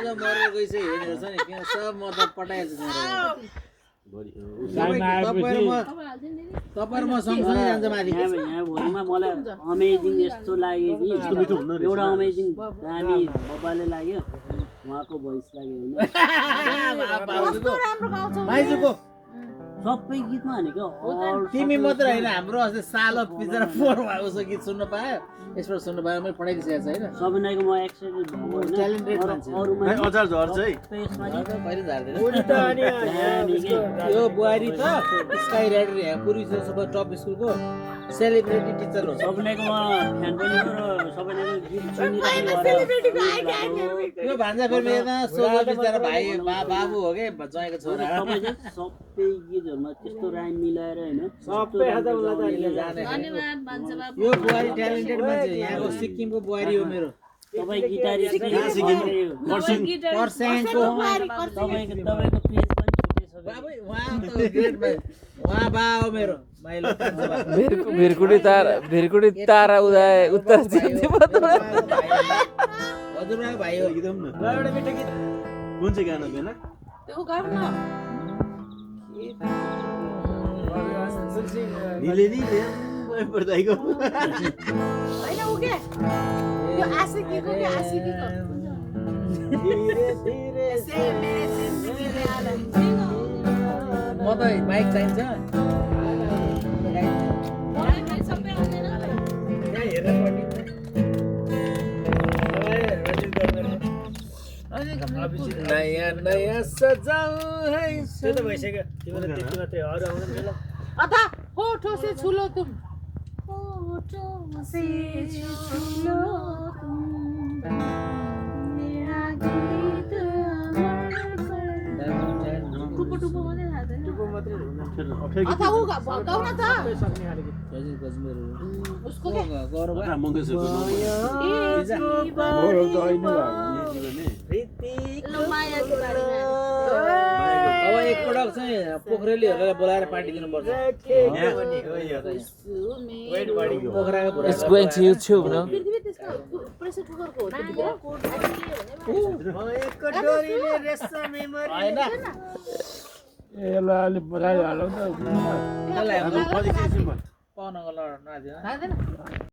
जो मरेर गइसक्यो हेरेर छ नि त्यहाँ सब म त पठाएछु तपाईहरु म सँगसँगै जान्छ माथि यहाँ भोलिमा मलाई अमेजिङ यस्तो लाग्यो कि एउटा अमेजिङ दामी बब्बाले लाग्यो उहाँको भोइस लाग्यो माइजुको सबै गीतमा हानेको तिमी मात्र हैन हाम्रो अस्ति सालो पिचरा फोर भएको गीत सुन्न पायो यसबाट सुन्न पायो मैले पठाइदिएको छु हैन सबैनाको म एक्साइटेड भएको हैन ट्यालेन्टेड मान्छे अरुमा अचार झर्छ है कहिले झार्दैन यो बुहारी त स्काई राइडर यहाँ पूर्वी सबै टप स्कुलको सेलिब्रिटी टिचर हो सबैनाको म फ्यान पनि हो र सबैनाको गीत सुनिरहेको यो भान्जा फेरि मेरा सोझो बिचरा भाइ बाबु हो के जयको छोरा सबै गीतहरुमा त्यस्तो राइम मिलाएर हैन सबै धन्यवाद भान्जा बाबु यो बुहारी ट्यालेन्टेड मान्छे यहाँको सिक्किमको बुहारी हो मेरो तपाई गिटारिस्ट पर्सेङको तपाईको पेज पनि छुटे छ बाबु उहाँ त ग्रेट भाइ उहाँ बा हो मेरो माइलो भिरकुडी तारा उदाय उत्तर जिन्ती पत्र हजुरबा भाइ हो एकदम न एउटा मिठो गीत कुन चाहिँ गाना बेना त्यो गाउँ न निले निले पर्दाइको हैन उ के यो आशिकीको के आशिकीको धीरे धीरे से मेरे जिंदगी आलम म त माइक चाहिन्छ त्यहाँ हेरेर नयाँ नयाँ सजाऊ है त्यो त भइसक्यो तिम्रो त्यति मात्रै अरू आउँदैन ल अथा होठों से छू लो तुम होठों से छू लो तुम मेरा गीत टुपो टुपो मात्रै थाहा छैन टुपो मात्रै अथा उ गाउँ न त सक्ने खाले गीत गजल गजमेर उसको के गौरव मङ्गेशको लो माया की बारी में अब एकपटक चाहिँ पोखरेलीहरूलाई बोलाएर पार्टी दिनुपर्छ पोखराको बुढा It's going to YouTube, no? पृथ्वी त्यसको प्रेसर कुकरको हो हैन यसलाई अलिक बढाइहालौँ त पाउनको ल नदिनु त्यो